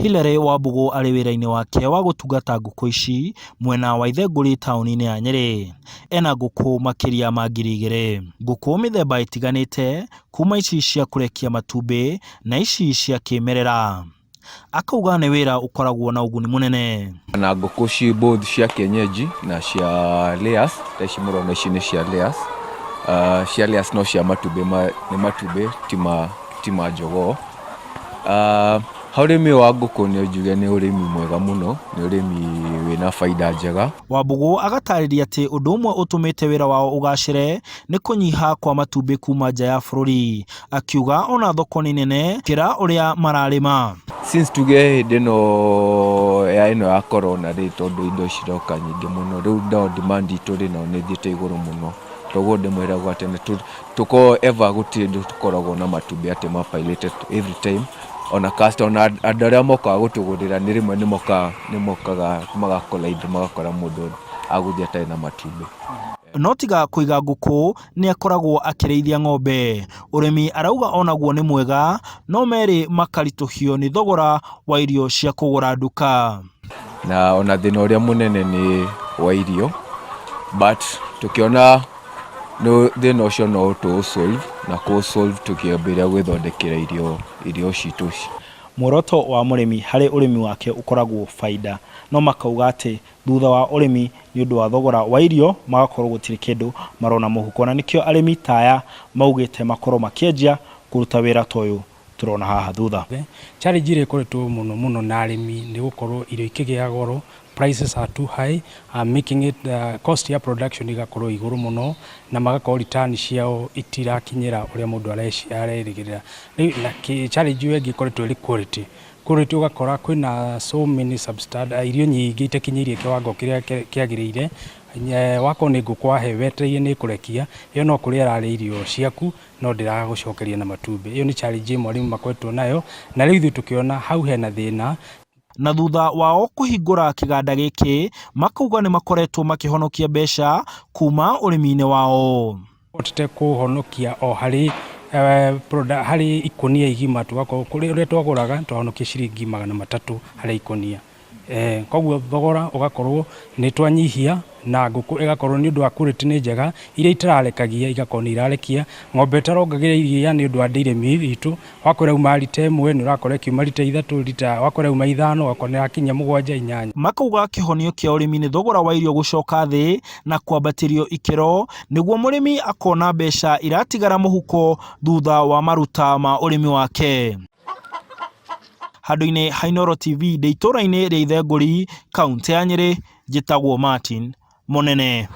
Hillary Wambũgũ arĩ wĩra-inĩ wake wa gũtungata ngũkũ ici mwena wa Ithengũri taũni-inĩ ya Nyĩrĩ. Ena ngũkũ makĩria ma 2000. Ngũkũ mĩthemba ĩtiganĩte kuma ici cia kũrekia matumbĩ na ici cia kĩmerera. Akauga nĩ wĩra ũkoragwo na ũguni mũnene. Na ngũkũ ci both cia kienyeji na cia layers, ta ici mũrona ici nĩ cia layers. Cia layers no cia matumbĩ, nĩ matumbĩ ti ma jogoo. Ha ũrĩmi ũyũ wa ngũkũ no njuge nĩ ũrĩmi mwega mũno, nĩ ũrĩmi wĩna baida njega. Wambũgũ agatarĩria atĩ ũndũ ũmwe ũtũmĩte wĩra wao ũgacĩre nĩ kũnyiha kwa matumbĩ kuma nja ya bũrũri. Akiuga ona thoko nĩ nene gũkĩra ũrĩa mararĩma. Since tuge hĩndĩ ĩno ya ĩno ya corona rĩ, tondũ indo ciroka nyingĩ mũno, rĩu nao demand itũ rĩ nayo nĩ ĩthiĩte igũrũ mũno. Toguo ndĩmwĩraga atĩ nĩ tũkoragwo ever gũtirĩ hĩndĩ tũkoragwo na matumbĩ atĩ mapailĩte every time. Ona customer, ona andũ arĩa mokaga gũtũgũrĩra nĩ rĩmwe nĩ mokaga nĩ mokaga magakora indo magakora mũndũ agũthiĩ atarĩ na matumbĩ. No tiga kũiga ngũkũ nĩ akoragwo akĩrĩithia ng'ombe. Ũrĩmi arauga onaguo nĩ mwega no merĩ makaritũhio nĩ thogora wa irio cia kũgũra nduka. Na ona thĩna ũrĩa mũnene nĩ wa irio, but tũkĩona thĩna ũcio no tũ solve na kũ solve tũkĩambĩrĩria gwĩthondekera irio citũ. Muoroto wa mũrĩmi harĩ ũrĩmi wake ũkoragwo baida, no makauga atĩ thutha wa ũrĩmi nĩ ũndũ wa thogora wa irio magakorwo gũtirĩ kĩndũ marona mũhuko, na nĩkĩo arĩmi ta aya maugĩte makorwo makĩanjia kũruta wĩra ta ũyũ tũrona haha thutha. Challenge ĩrĩa ĩkoretwo mũno mũno na arĩmi nĩ gũkorwo irio ikĩgĩa goro, prices are too high, making it cost ya production ĩgakorwo igũrũ mũno na magakorwo return ciao itirakinyĩra ũrĩa mũndũ arerĩgĩrĩra. Rĩu na challenge ĩyo ĩngĩ ĩkoretwo ĩrĩ quality. Quality ũgakora kwĩna so many substandard irio nyingĩ itakinyĩirie kĩwango kĩrĩa kĩagĩrĩire. Wakorwo nĩ ngũkũ wahe wetereire nĩ ĩkũrekia, ĩyo no kũrĩa ĩrarĩa irio ciaku no ndĩragũcokeria na matumbĩ. Ĩyo nĩ challenge ĩmwe arĩmi makoretwo nayo, na rĩu ithuĩ tũkĩona hau hena thĩna. Na thutha wao kũhingũra kĩganda gĩkĩ, makauga nĩ makoretwo makĩhonokia mbeca kuma ũrĩmi-inĩ wao. Hotete kũhonokia o harĩ harĩ ikũnia igima, tũgakorwo kũrĩ ũrĩa twagũraga twahonokia ciringi 300 harĩ ikũnia. Koguo thogora ũgakorwo nĩ twanyihia na ngũkũ ĩgakorwo nĩ ũndũ wa quality nĩ njega, iria itararekagia igakorwo nĩ irarekia, ng'ombe ĩtarongagĩra iria nĩ ũndũ wa dairy meal itũ, wakorwo ĩrauma rita 1 nĩ ũrakora ĩkiuma rita 3, rita wakorwo ĩrauma 5 ũgakora nĩ ĩrakinyia 7, 8. Makauga kĩhonio kĩa ũrĩmi nĩ thogora wa irio gũcoka thĩ na kwambatĩrio ikĩro nĩguo mũrĩmi akona mbeca iratigara mũhuko thutha wa maruta ma ũrĩmi wake. Handũ-inĩ ha Inooro TV ndĩ itũũra-inĩ rĩa Ithengũri, kaũntĩ ya Nyĩrĩ, njĩtagwo Martin Mũnene.